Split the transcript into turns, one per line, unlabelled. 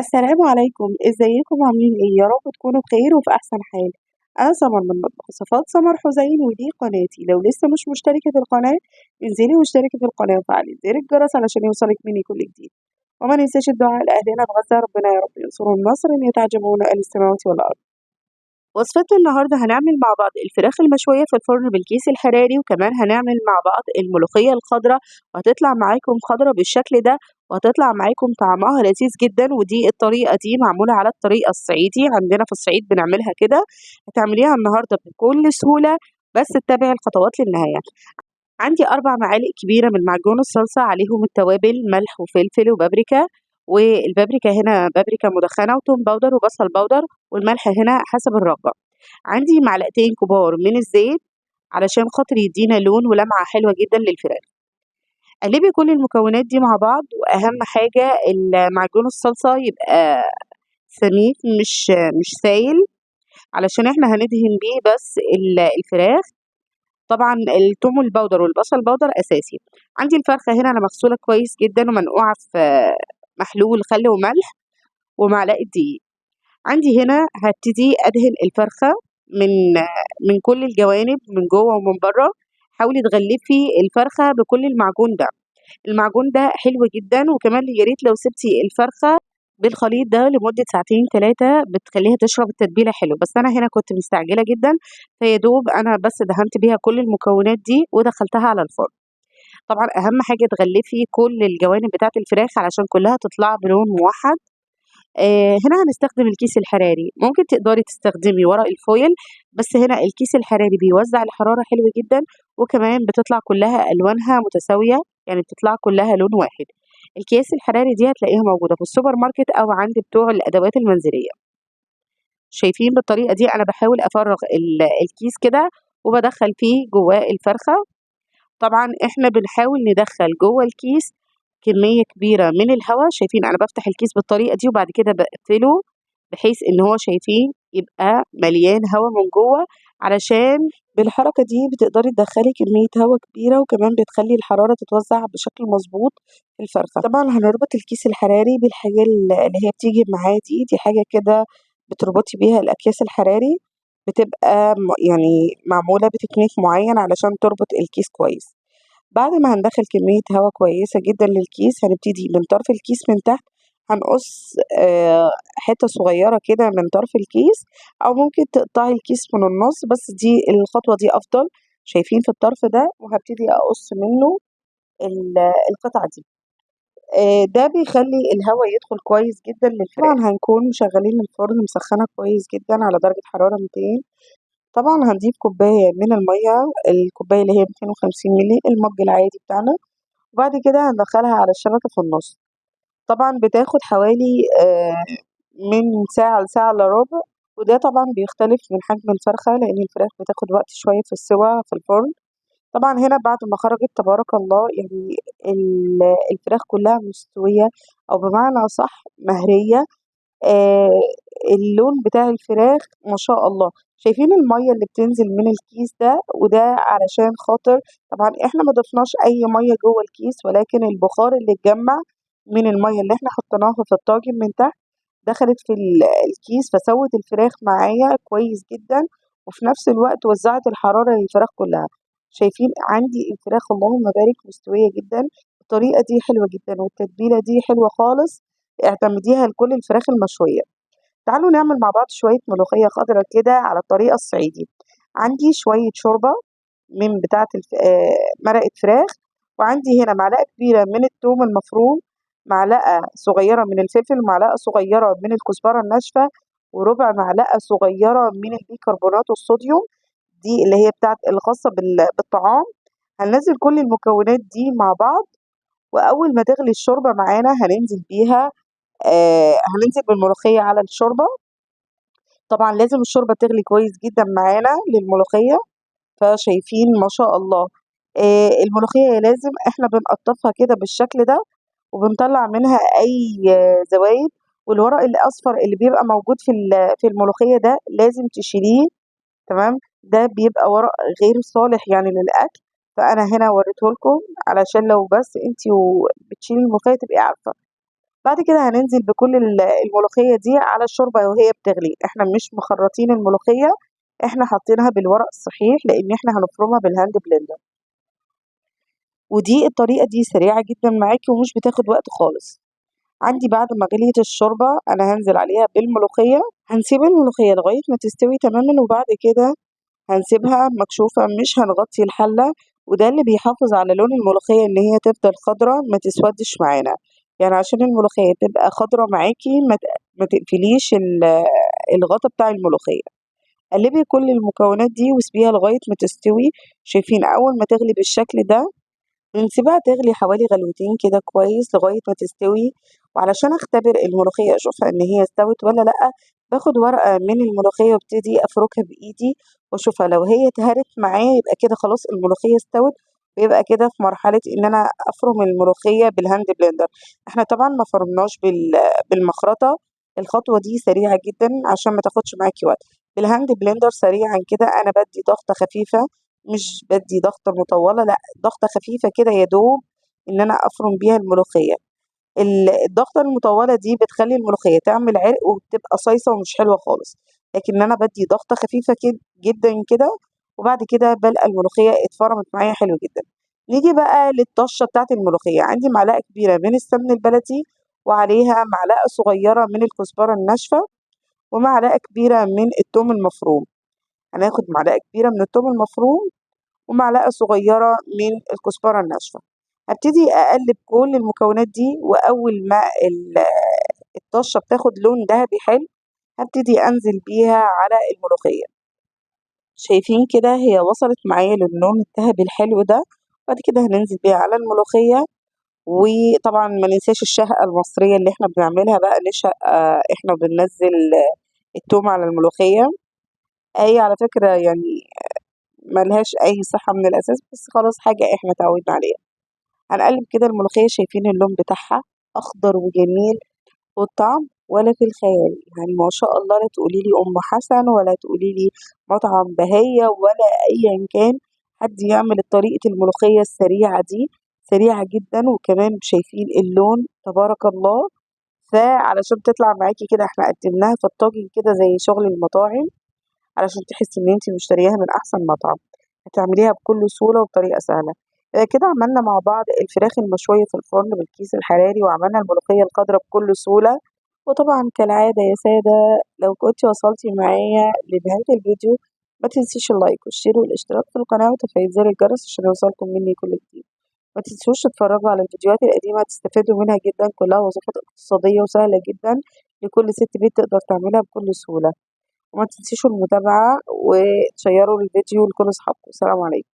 السلام عليكم، ازيكم عاملين ايه؟ يا رب تكونوا بخير وفي احسن حال. انا سمر من مطبخ وصفات سمر حسين، ودي قناتي. لو لسه مش مشتركة في القناة انزلي واشتركي في القناة وفعلي زر الجرس علشان يوصلك مني كل جديد. وما ننساش الدعاء لاهلنا في غزة، ربنا يا رب ينصرهم نصرا يتعجبون اهل السماوات والارض. وصفتنا النهارده هنعمل مع بعض الفراخ المشويه في الفرن بالكيس الحراري، وكمان هنعمل مع بعض الملوخية الخضراء، وهتطلع معاكم خضراء بالشكل ده، وهتطلع معاكم طعمها لذيذ جدا. ودي الطريقة دي معمولة على الطريقة الصعيدي، عندنا في الصعيد بنعملها كده. هتعمليها النهارده بكل سهولة، بس اتبعي الخطوات للنهاية. عندي 4 معالق كبيرة من معجون الصلصه، عليهم التوابل ملح وفلفل وبابريكا، والبابريكا هنا بابريكا مدخنه وتوم powder وبصل powder، والملح هنا حسب الرغبة. عندي معلقتين كبار من الزيت علشان خاطر يدينا لون ولمعه حلوة جدا للفراخ. قلبي كل المكونات دي مع بعض، واهم حاجة معجون الصلصه يبقى سميك مش سايل، علشان احنا هندهن بيه بس الفراخ. طبعا التوم ال powder والبصل powder اساسي. عندي الفرخه هنا انا مغسوله كويس جدا ومنقوعه في محلول خل وملح ومعلقة دقيق. عندي هنا هبتدي ادهن الفرخه من كل الجوانب، من جوه ومن بره. حاولي تغلفي الفرخه بكل المعجون ده، المعجون ده حلو جدا. وكمان يا ريت لو سبتي الفرخه بالخليط ده لمدة ساعتين 3 بتخليها تشرب التتبيله حلو، بس انا هنا كنت مستعجلة جدا، فيا دوب انا بس دهنت بيها كل المكونات دي ودخلتها على الفرن. طبعا اهم حاجة تغلفي كل الجوانب بتاعه الفراخ علشان كلها تطلع بلون موحد. هنا هنستخدم الكيس الحراري، ممكن تقدري تستخدمي ورق الفويل، بس هنا الكيس الحراري بيوزع الحرارة حلو جدا، وكمان بتطلع كلها الوانها متساوية، يعني بتطلع كلها لون واحد. الكيس الحراري دي هتلاقيها موجودة في السوبر ماركت او عند بتوع الادوات المنزلية. شايفين بالطريقة دي انا بحاول افرغ الكيس كده وبدخل فيه جواه الفرخه. طبعا احنا بنحاول ندخل جوه الكيس كمية كبيرة من الهواء. شايفين انا بفتح الكيس بالطريقة دي وبعد كده بقفله بحيث ان هو شايفين يبقى مليان هواء من جوه، علشان بالحركة دي بتقدري تدخلي كمية هواء كبيرة، وكمان بتخلي الحرارة تتوزع بشكل مظبوط في الفرخة. طبعا هنربط الكيس الحراري بالحاجة اللي هي بتيجي معاه دي، دي حاجة كده بتربطي بيها الأكياس الحراري، بتبقى معمولة بتكنيك معين علشان تربط الكيس كويس. بعد ما هندخل كمية هواء كويسة جدا للكيس، هنبتدي من طرف الكيس من تحت هنقص حتة صغيرة كده من طرف الكيس، أو ممكن تقطعي الكيس من النص، بس دي الخطوة دي أفضل. شايفين في الطرف ده، وهبتدي أقص منه القطعة دي. ده بيخلي الهواء يدخل كويس جدا للفراخ. طبعا هنكون مشغلين الفرن مسخنة كويس جدا على درجة حرارة 200. طبعا هنضيف كوباية من المية، الكوباية اللي هي 250 مللي، المج العادي بتاعنا، وبعد كده هندخلها على الشبكة في النص. طبعا بتاخد حوالي من ساعة لساعة إلا ربع، وده طبعا بيختلف من حجم الفرخة لأن الفراخ بتاخد وقت شوية في السوا في الفرن. طبعا هنا بعد ما خرجت تبارك الله، الفراخ كلها مستوية، أو بمعنى صح مهرية. اللون بتاع الفراخ ما شاء الله. شايفين المية اللي بتنزل من الكيس ده، وده علشان خاطر طبعا احنا ما ضفناش اي مية جوه الكيس، ولكن البخار اللي اتجمع من المية اللي احنا حطيناها في الطاجن من تحت دخلت في الكيس، فسوت الفراخ معايا كويس جدا، وفي نفس الوقت وزعت الحرارة للفراخ كلها. شايفين عندي الفراخ اللهم بارك مستوية جدا. الطريقة دي حلوة جدا، والتتبيلة دي حلوة خالص، اعتمديها لكل الفراخ المشوية. تعالوا نعمل مع بعض شوية ملوخية خضراء كده على الطريقة الصعيدي. عندي شوية شوربة من بتاعة مرقة فراخ، وعندي هنا معلقة كبيرة من الثوم المفروم، معلقة صغيرة من الفلفل، ومعلقة صغيرة من الكزبرة الناشفة، وربع معلقة صغيرة من البيكربونات الصوديوم، دي اللي هي بتاعت الخاصة بالطعام. هننزل كل المكونات دي مع بعض، وأول ما تغلي الشوربة معانا هننزل بيها، هننزل بالملوخية على الشوربة. طبعا لازم الشوربة تغلي كويس جدا معانا للملوخية. فشايفين ما شاء الله، الملوخية لازم احنا بنقطفها كده بالشكل ده، وبنطلع منها اي زوايد، والورق الاصفر اللي بيبقى موجود في الملوخية ده لازم تشيليه، تمام؟ ده بيبقى ورق غير صالح للاكل، فانا هنا وريته لكم علشان لو بس انتي بتشيلي الملوخية تبقي عارفة. بعد كده هننزل بكل الملوخية دي على الشوربة وهي بتغلي. احنا مش مخرطين الملوخية، احنا حاطينها بالورق الصحيح لان احنا هنفرمها بال hand blender. ودي الطريقة دي سريعة جدا معاكي ومش بتاخد وقت خالص. عندي بعد ما غليت الشوربة انا هنزل عليها بالملوخية. هنسيب الملوخية لغاية ما تستوي تماما، وبعد كده هنسيبها مكشوفة مش هنغطي الحلة، وده اللي بيحافظ على لون الملوخية ان هي تفضل خضرة ما تسودش معانا. يعني عشان الملوخية تبقى خضرة معاكي ما تقفليش الغطا بتاع الملوخية. قلبي كل المكونات دي وسيبيها لغاية ما تستوي. شايفين اول ما تغلي بالشكل ده بنسيبها تغلي حوالي غلوتين كده كويس لغاية ما تستوي. وعلشان اختبر الملوخية اشوفها ان هي استوت ولا لأ، باخد ورقة من الملوخية وابتدي افركها بايدي واشوفها، لو هي اتهرت معايا يبقى كده خلاص الملوخية استوت، ويبقى كده في مرحلة ان انا افرم الملوخية بال hand blender. احنا طبعا ما فرمناش بالمخرطة، الخطوة دي سريعة جدا عشان ما تاخدش معاكي وقت. بال hand blender سريعا كده انا بدي ضغطة خفيفة، مش بدي ضغطة مطولة، لا ضغطة خفيفة كده يا دوب ان انا افرم بيها الملوخية. الضغطة المطولة دي بتخلي الملوخية تعمل عرق وبتبقى صايصة ومش حلوة خالص، لكن انا بدي ضغطة خفيفة جدا كده، وبعد كده بلقى الملوخية اتفرمت معايا حلو جدا. نيجي بقى للطشة بتاعت الملوخية. عندي معلقة كبيرة من السمن البلدي، وعليها معلقة صغيرة من الكزبرة الناشفة، ومعلقة كبيرة من التوم المفروم. هناخد معلقة كبيرة من التوم المفروم ومعلقة صغيرة من الكزبرة الناشفة. هبتدي أقلب كل المكونات دي، وأول ما الطشة بتاخد لون ذهبي حلو هبتدي أنزل بيها على الملوخية. شايفين كده هي وصلت معايا للون الذهبي الحلو ده. بعد كده هننزل بيها على الملوخية. وطبعا ما ننساش الشهقة المصرية اللي احنا بنعملها بقى، نشهق احنا بننزل التوم على الملوخية. هي على فكرة يعني ملهاش أي صحة من الأساس، بس خلاص حاجة احنا اتعودنا عليها. هنقلب كده الملوخية، شايفين اللون بتاعها أخضر وجميل، والطعم ولا في الخيال. يعني ما شاء الله، لا تقولي لي أم حسن ولا تقولي لي مطعم بهية ولا أيا كان حد يعمل طريقة الملوخية السريعة دي، سريعة جدا، وكمان شايفين اللون تبارك الله. فعلشان تطلع معاكي كده احنا قدمناها في الطاجن كده زي شغل المطاعم، علشان تحسي ان انتي مشترياها من احسن مطعم. هتعمليها بكل سهولة وبطريقة سهلة. كده عملنا مع بعض الفراخ المشوية في الفرن بالكيس الحراري، وعملنا الملوخية الخضراء بكل سهولة. وطبعا كالعادة يا سادة، لو كنتي وصلتي معايا لنهاية الفيديو ما تنسيش ال like وال share والاشتراك في القناة وتفعيل زر الجرس عشان يوصلكم مني كل جديد. ما تنسوش تتفرجوا على الفيديوهات القديمة، هتستفادوا منها جدا، كلها وصفات اقتصادية وسهلة جدا لكل ست بيت تقدر تعملها بكل سهولة. وما تنسيش المتابعة وتشيروا الفيديو لكل أصحابكم. السلام عليكم.